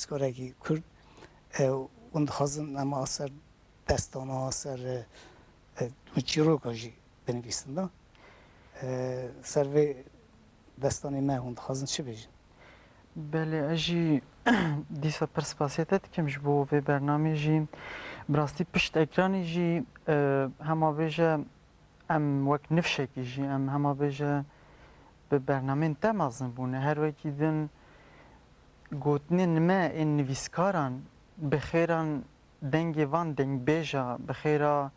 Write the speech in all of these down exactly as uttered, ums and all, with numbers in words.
Karekî Kurd, e, hûn dixwazin em a ser destana, ser, e, e, çîroka jî binivîsin da. E, ser vê destanê me hûn dixwazin çi bêjin? Belê, ez jî dîsa pir spasiya te dikim ji bo vê bernamê jî. Bi rastî pişt ekranê jî, e, hema bêje em wek nifşekî jî, em hema bêje bi bernamên te mezin bûne. Her wekî din gotinên me ên nivîskaran bi xêran dengê van dengbêja, bi xêra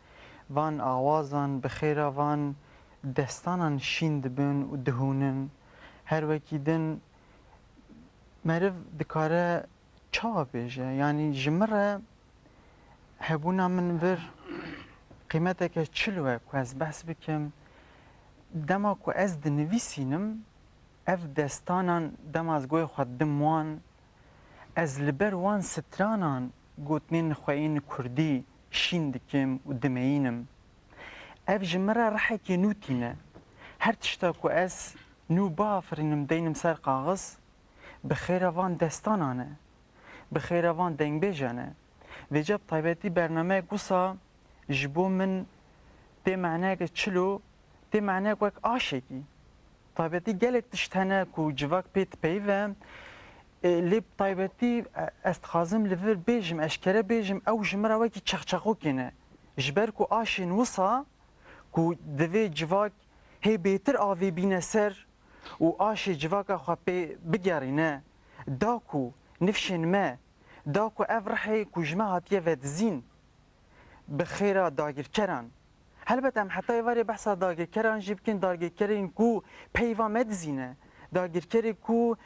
van awazan, bi xêra van destanan şîn dibin û dihûnin. Her wekî din meriv dikare çawa bêje? Yanî ji min re hebûna min vir qîmeteke çilo ye ku ez behs bikim. Dema ku ez dinivîsînim, ev destanan dema ez guhê xwe didim wan, ez li ber wan stranan gotinên xwe yên kurdî şîn dikim û dimeyînim. Ev ji min re rihekê nû tîne. Her tişta ku ez nû biafirînim, deynim ser kaxiz, bi xêra van destanan e, bi xêra van dengbêjan e. Vêca bi taybetî bernameyek wisa ji bo min tê maneyeke çilo, tê maneyek wek aşekî. Taybetî gelek tişt hene ku civak pê dipeyive, e, lê bi taybetî, e, ez dixwazim li vir bêjim, eşkere bêjim, ew ji min re wekî çeqçeqokê ne. Ji ber ku aşên wisa ku divê civak hê bêtir avê bîne ser û aşê civaka xwe pê bigerîne, da ku nifşên me, da ku ev rihê ku ji me hatiye vedizîn, bi xêra dagirkeran. Helbet em heta êvarê behsa dagirkeran jî bikin, dagirkerên ku peyva me dizîne, dagirkerê ku,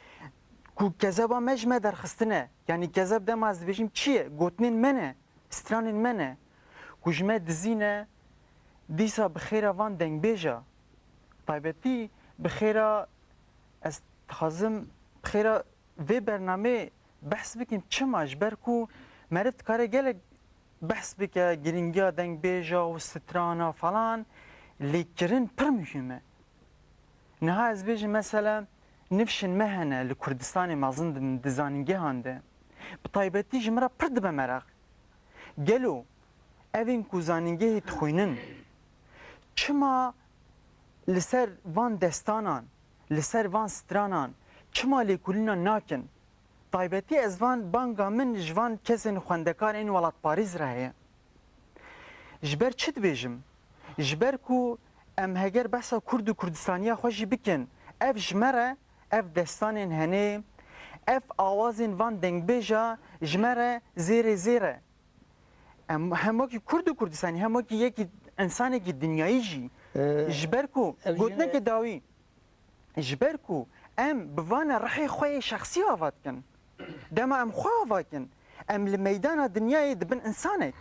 ku kezeba me ji me derxistine. Yanî kezeb dema ez dibêjim çi ye? Gotinên me ne, stranên me ne. Ku ji me dizîne, dîsa bi xêra van dengbêja, taybetî bi xêra, ez dixwazim bi xêra vê bernameyê behs bikim. Çima? Ji ber ku meriv dikare gelek behs bike, girîngiya dengbêja û strana falan, lê kirin pir muhîm e. Niha ez bêjim, mesela, nifşên me hene li Kurdistanê mezin di, di zanîngehan de. Bi taybetî ji min re pir dibe meraq. Gelo evên ku zanîngehê dixwînin, çima li ser van destanan, li ser van stranan, çima lêkolînan nakin? Taybetî ez van banga min ji van kesên xwendekar ên welatparêz re heye. Ji ber çi dibêjim? Ji ber ku em heger behsa Kurd û Kurdistaniya xwe jî bikin, ev ji me re, ev destanên henê, ev awazên van dengbêja ji me re zêrê zêr e. Em hem wekî Kurd û Kurdistanî, hem wekî yekî insanekî dinyayî jî. Ee, Ji ber ku ev jî gotineke ne dawî, ji ber ku em bi vana rihê xwe yê şexsî ava dikin. Dema em xwe ava kin, em li meydana dinyayê dibin insanek.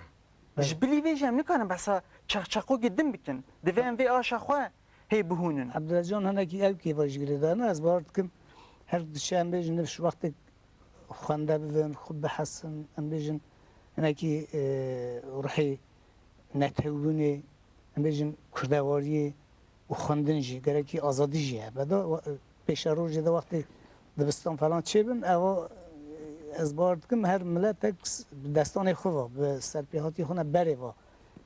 Belê. Ji bilî vê jî em nikarin behsa çeqçeqokê din bikin. Divê em vê aşa xwe hê bihûnin. Ebdullah Can hinekî ew kêfa ji girê dane, ez bawer dikim her diçe em bêjin nifş wextê xwende bibin, xwe bihesin, em bêjin hinekî, e, ruhê netewbûnê, em bêjin kurdewariyê û xwendin jî, gerekî azadî jî hebe. Da, wa-, pêşerojê de wextê dibistan falan çêbin, ewa, e, ez bawer dikim her miletek s-, bi destanê xwe ve, bi serpêhatiyê xwe ne berê ve,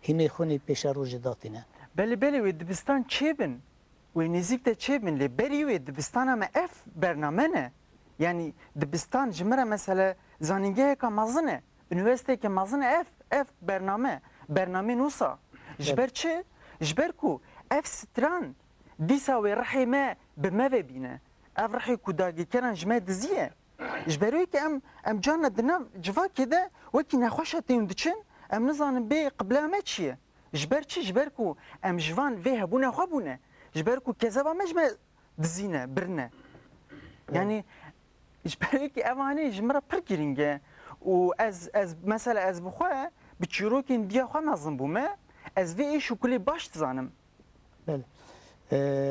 hîmê xwe nê pêşerojê datîne. Belê, belê, wê dibistan çêbin. Wê nêzîk de çêbin, lê berî wê dibistana me ev bername ne. Yanî dibistan ji min re mesele zanîngeheke mezin e, unîversîteyeke mezin e ev, ev bername, bernameyên wisa. Ji Evet. ber çi? Ji ber ku ev stran dîsa wê rihê me bi me ve bîne. Ev rihê ku dagirkeran ji me diziye. Ji ber wê ke em, em carna di nav civakê de wekî nexweşa tê hûn diçin, em nizanin bê qibleya me çi ye. Ji ber çi? Ji ber ku em ji van vê hebûna xwe bûne. Ji ber ku kezeba me ji me dizîne, birine. Evet. Yanî ji ber wê ke ev anî ji min re pir girîng e. Û ez, ez, mesela ez bi xwe bi çîrokên diya xwe mezin bûme, ez vê êş û kulê baş dizanim. Belê. Ee,